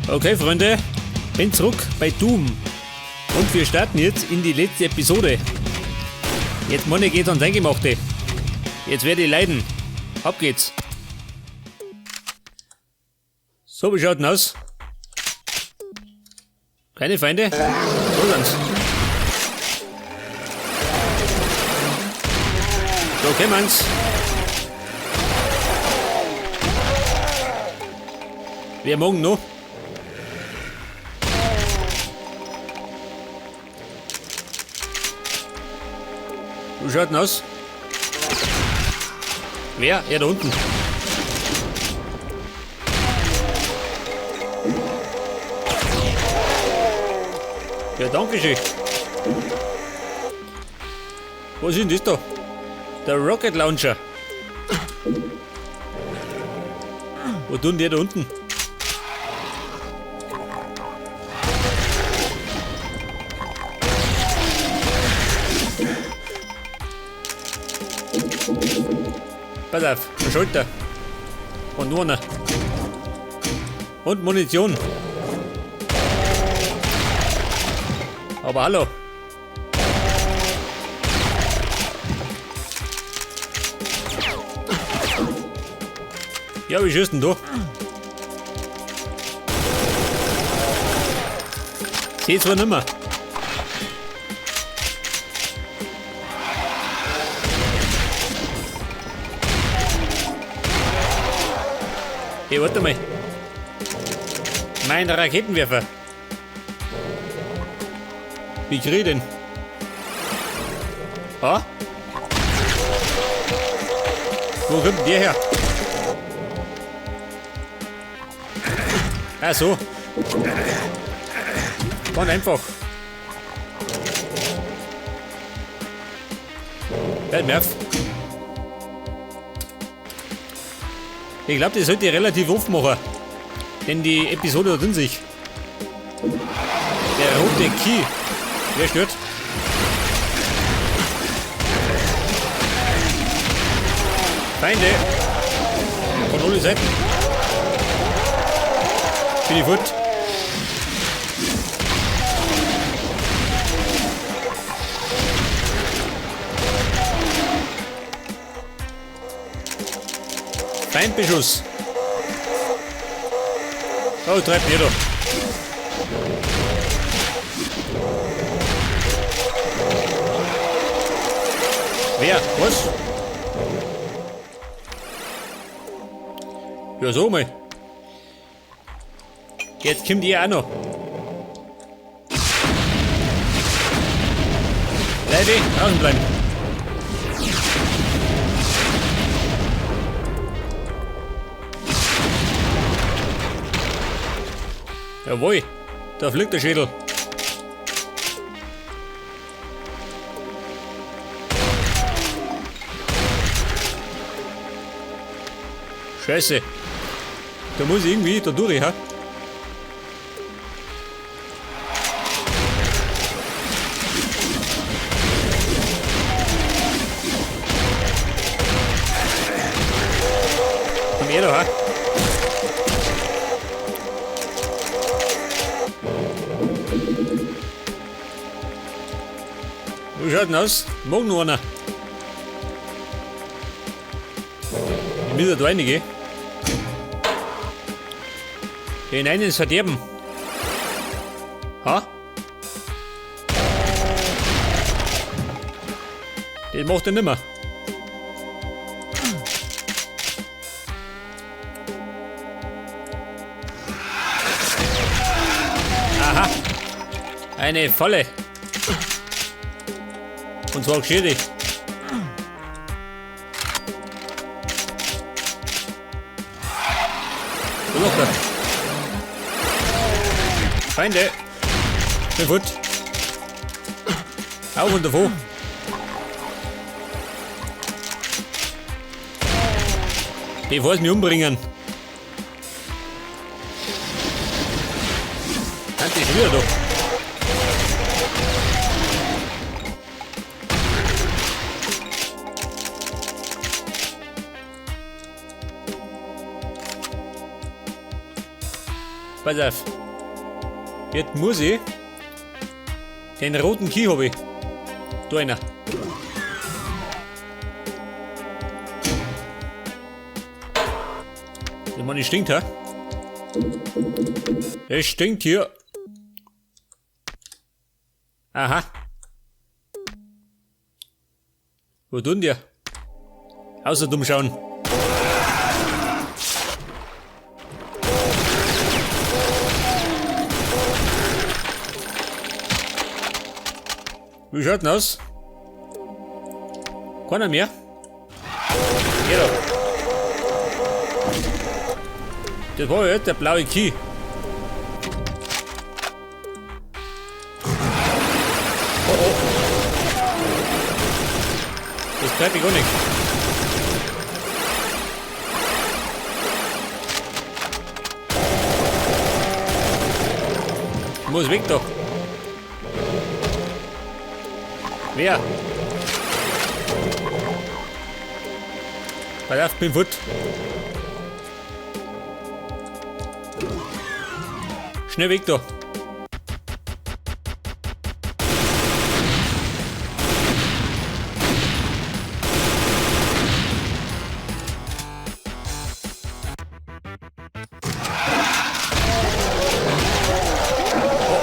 Okay, Freunde, bin zurück bei Doom. Und wir starten jetzt in die letzte Episode. Jetzt meine geht's ans Eingemachte. Jetzt werde ich leiden. Ab geht's. So, wie schaut denn aus? Keine Feinde? So sind's. So, kommen's. Wer morgen noch? Wie schaut denn aus? Wer? Er da unten. Ja, danke schön. Was ist denn das da? Der Rocket Launcher. Wo tun die da unten? Pass auf, der Schalter. Und nur einer. Und Munition. Aber hallo. Ja, wie schießt denn da? Seh zwar nimmer. Hey, warte mal. Mein Raketenwerfer. Wie krieg ich den? Ha? Wo kommt denn der her? Ach so. Ganz einfach. Hört mir auf. Ich glaub, das sollte ich relativ oft machen. Denn die Episode hat in sich. Der rote Key. Wer stört? Feinde. Von allen Seiten. Bin ich fort. Feindbeschuss. Oh, treibt mir doch. Wer? Was? Ja, so mal. Jetzt kommt ihr auch noch. Leute, draußen bleiben. Jawohl, da fliegt der Schädel. Scheiße. Da muss ich irgendwie da durch, ha? Komm her da, ha? Wie schaut denn aus? Mag noch einer. Ich muss da reingehen. Hinein ins Verderben. Ha? Das macht er nimmer. Aha. Eine Falle. Und zwar geschirrig. Wo noch da? Feinde! Bin fort! Auf und davon! Bevor sie mich umbringen! Sind die schon wieder da? Pass auf. Jetzt muss ich den roten Key habe ich. Da einer. Der Mann, stinkt, hä? Es stinkt hier. Aha. Wo tun die? Außer dumm schauen. Wie schaut denn aus? Keiner mehr? Geh doch. Das war ja jetzt der blaue Key. Oh oh. Das treibt mich gar nicht. Ich muss weg da. Wer? Pass auf, bin fort. Schnell weg da. Oh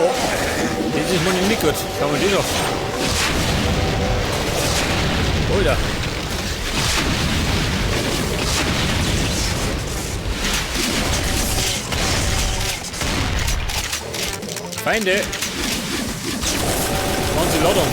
oh. Das ist mal nicht gut. Schauen wir die doch. Alter. Feinde. Machen Sie Ladung.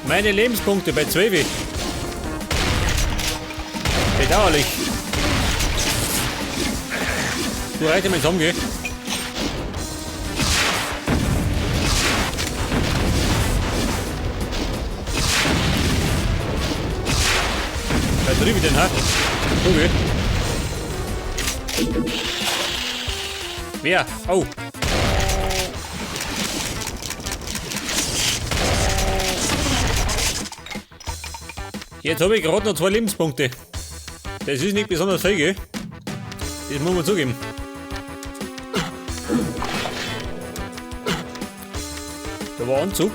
Meine Lebenspunkte bei 12. Bedauerlich. Du reite mal zusammen, gell? Wer drüben denn, ha? Okay. Wer? Oh. Jetzt habe ich gerade noch 2 Lebenspunkte. Das ist nicht besonders viel, gell? Das muss man zugeben. Da war Anzug.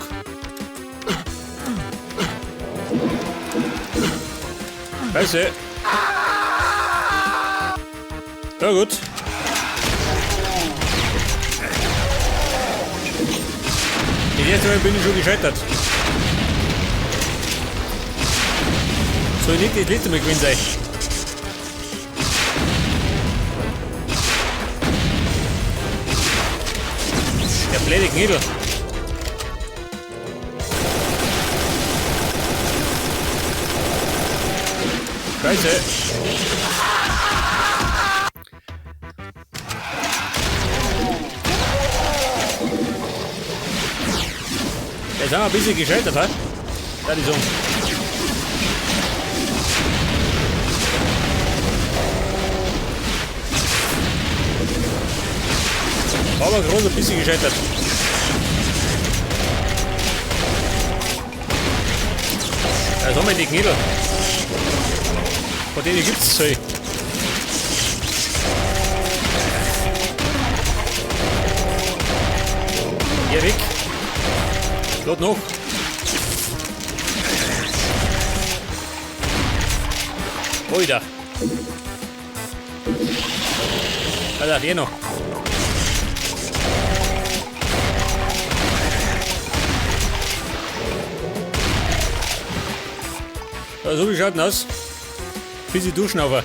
Scheiße. Ja gut. Das erste Mal bin ich schon gescheitert. Soll nicht das letzte Mal gewesen sein. Der blöde Knädel. Scheiße. Jetzt haben wir ein bisschen gescheitert, hä? Da die Sonne. Aber groß ein bisschen gescheitert. Da haben wir die Knädel. Von denen gibt's zwei. Geh weg. Lad noch. Alter. Alter, der noch. So wie schaut denn aus? Bisschen durchschnaufen.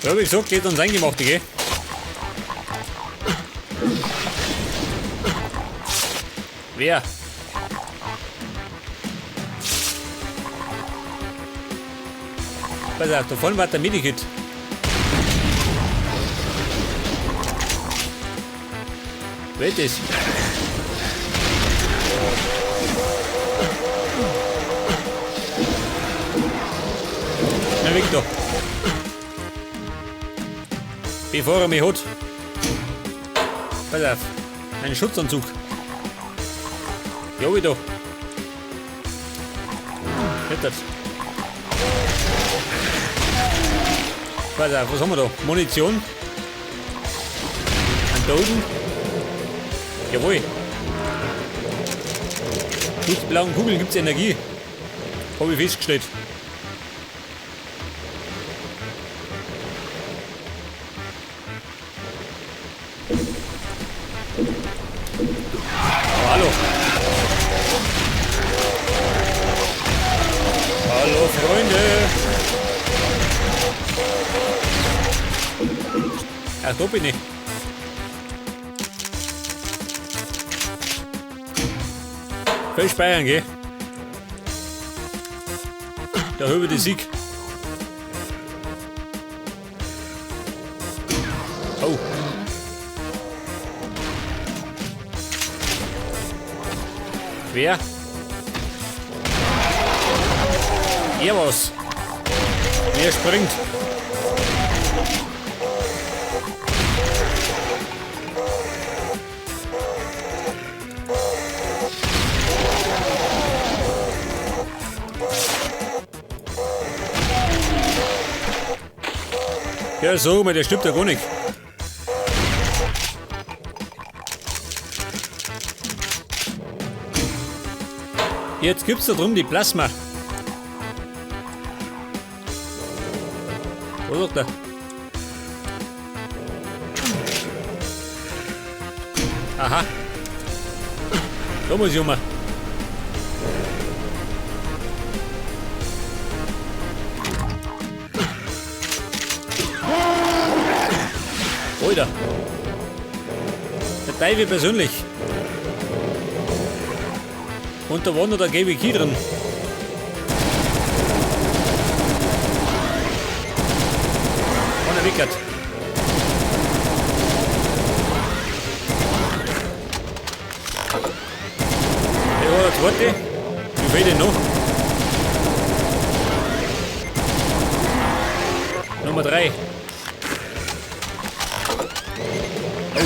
Ja, wie gesagt, geht ans Eingemachte, gell? Wer? Pass auf, da vorne war der Medikit. Wer ist das? Na, weg da. Bevor er mich hat. Pass auf. Ein Schutzanzug. Ja, wieder. Jetzt. Pass auf, was haben wir da? Munition. Ein Dosen. Jawohl. Durch die blauen Kugeln gibt es Energie. Habe ich festgestellt. Oh, hallo. Hallo Freunde. Ach, da bin ich. Voll speichern, gell? Da habe ich den Sieg. Oh. Wer? Er was? Wer springt? Ja, so, der stimmt ja gar nicht. Jetzt gibt's da drum die Plasma. Wo sagt er? Aha. Da muss ich um. Alter. Der Teufel persönlich. Und da war noch der gelbe Key drin. Einer wickert. Der war der zweite. Wie viel denn noch? Nummer 3. Oh.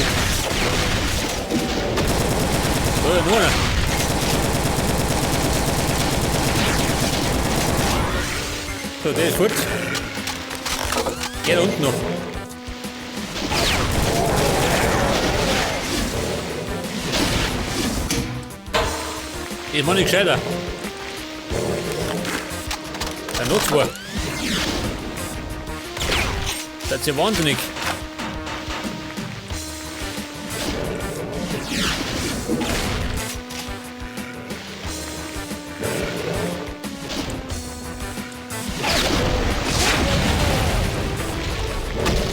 So, noch einer. So, der ist fort. Der da unten noch. Das war nicht gescheiter. Der noch zwei. Das ist ja wahnsinnig.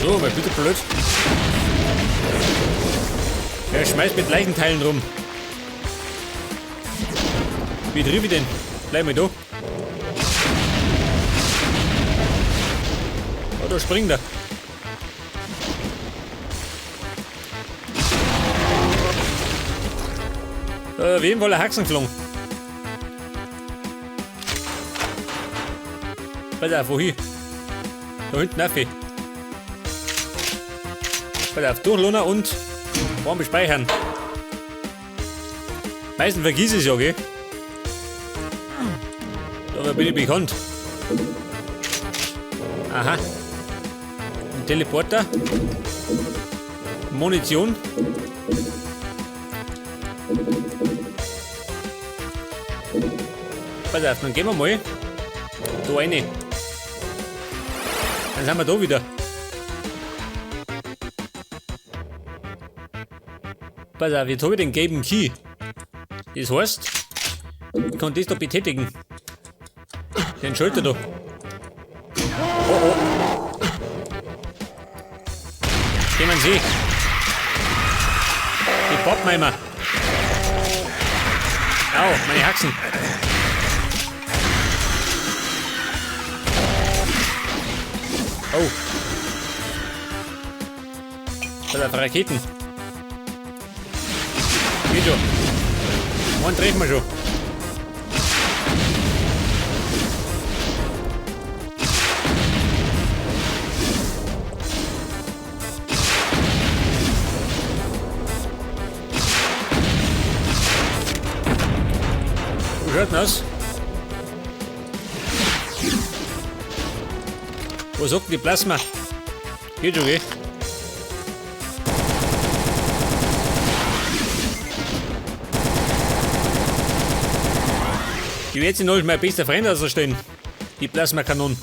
So, mal bitte blöd. Er schmeißt mit Leichenteilen rum. Wie triff ich den? Bleib mal da. Oh, da springt er. Wem wohl er Haxen geflogen? Pass auf, wohin? Da hinten auf. Pass auf, durchlohnen und warm speichern. Meistens vergiss ich es ja, gell? Dabei bin ich bekannt. Aha. Ein Teleporter. Munition. Pass auf, dann gehen wir mal da rein. Dann sind wir da wieder. Pass auf, jetzt habe ich den gelben Key. Das heißt, ich kann das da betätigen. Den Schalter da. Oh oh. Kommen Sie. Die Pappmeimer. Au, meine Haxen. Oh. Das sind Raketen. Geht schon. Einen treffen wir schon. Schaut denn aus? Was sagt denn die Plasma? Geht schon, gell? Die wird sich noch mein bester Freund ausstellen. Die Plasmakanonen.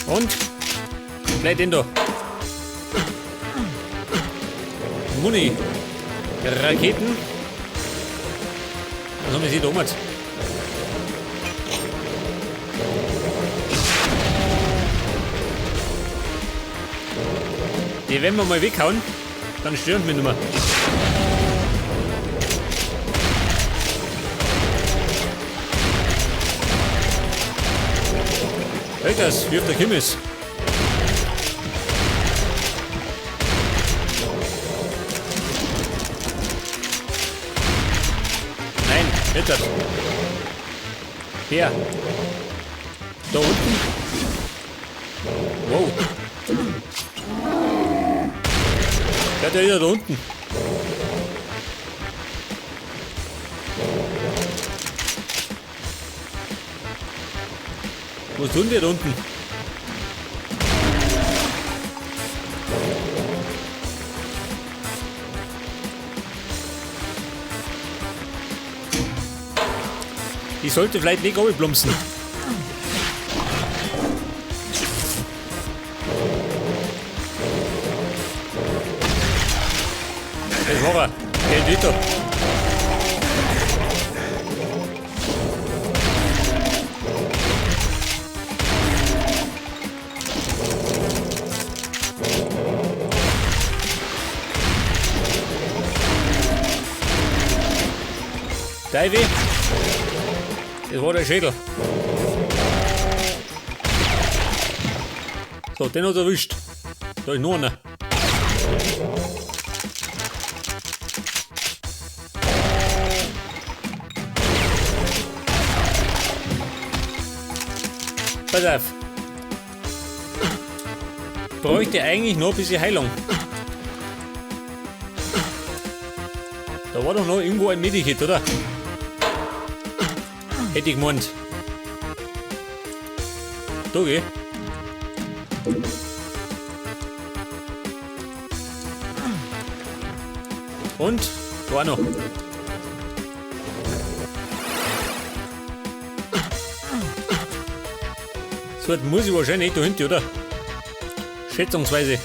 Und? Gleich den da. Muni. Raketen. Was haben wir sie da oben? Die werden wir mal weghauen. Dann stören wir nicht mehr. Hey, das wirft der Kimmis. Nein, nicht das. Her. Da unten. Wow. Der hat ja wieder da unten. Was tun die da unten? Ich sollte vielleicht nicht runterplumpsen. Das war er. Geht weiter. Davy, das war der Schädel. So, den hat er erwischt. Da ist noch einer. Pass auf. Bräuchte eigentlich noch ein bisschen Heilung. Da war doch noch irgendwo ein Medikit, oder? Hätte ich gemeint. Da geh. Und da auch noch. So, das muss ich wahrscheinlich da hinten, oder? Schätzungsweise.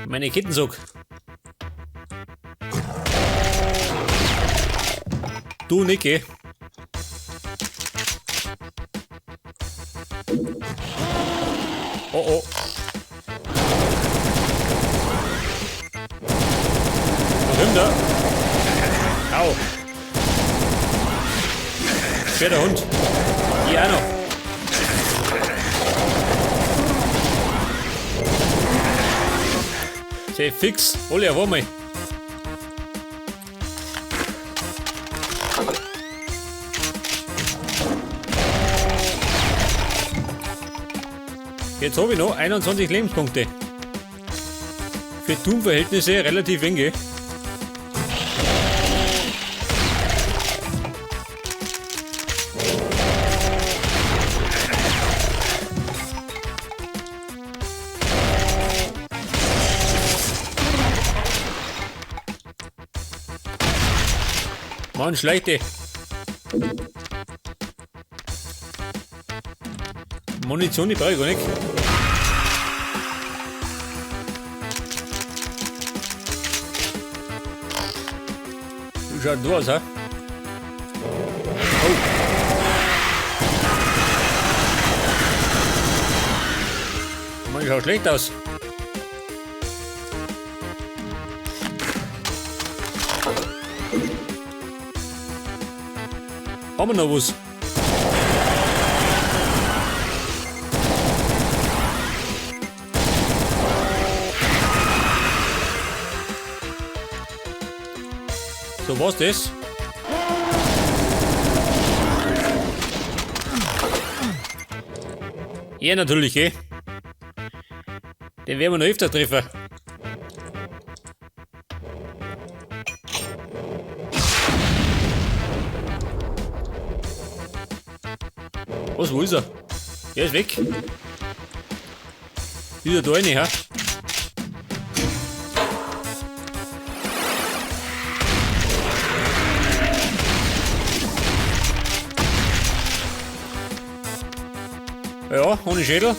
Meine Kettensog. Du, Niki. Oh oh. Was kommt da? Au. Schwer der Hund. Hier auch noch. Sehr fix. Alle auf einmal. Jetzt habe ich noch 21 Lebenspunkte. Für Doom-Verhältnisse relativ wenig. Mann, schlechte. Munition, die brauche ich gar nicht. Wie schaut denn du aus, hä? Oh. Mann, schaut schlecht aus. Haben wir noch was? So, war's das? Ja, natürlich, eh. Den werden wir noch öfter treffen. Was, wo ist er? Er ist weg. Wieder da rein, ha? Ja, ohne Schädel.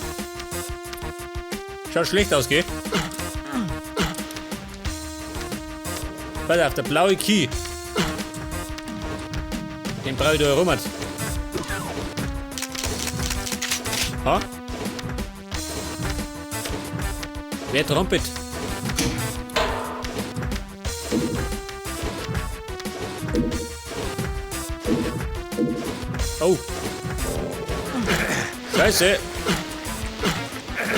Schaut schlecht aus, gell? Pass auf, der blaue Key. Den brauche ich da herum. Ha? Wer trampelt? Oh. Scheiße.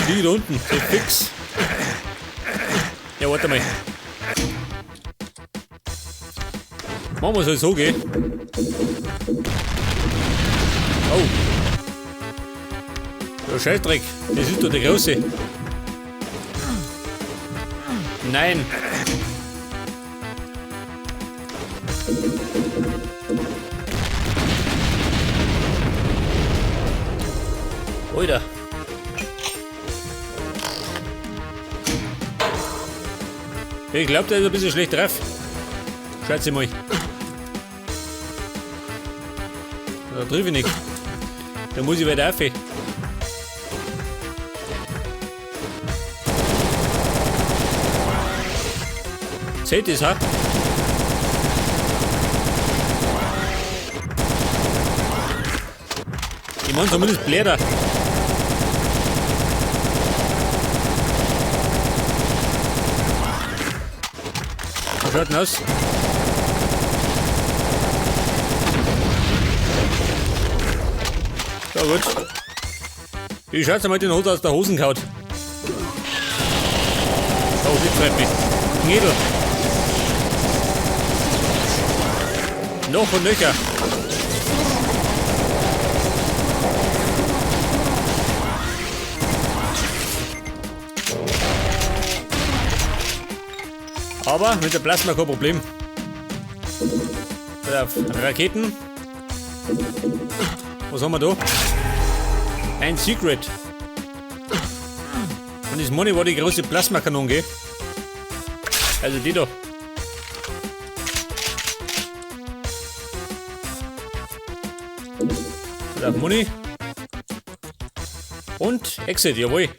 Die da unten, so fix. Ja, warte mal. Machen wir es halt so, gell? Oh. Der Scheißdreck, das ist doch der Große. Nein. Alter. Ich glaube, der ist ein bisschen schlecht drauf. Schaut mal. Da treffe ich nicht. Da muss ich weiter rauf. Seht ihr das, ha? Ich meine zumindest Blätter. Was schaut denn aus? Ja gut. Ich schaue mal den Hut aus der Hosen gehauen. Oh, das freut mich. Knädel. Noch und nöcher. Aber mit der Plasma kein Problem. Auf Raketen. Was haben wir da? Ein Secret. Und das Money war die große Plasmakanone, gell? Also die da. Auf Money. Und Exit, jawohl.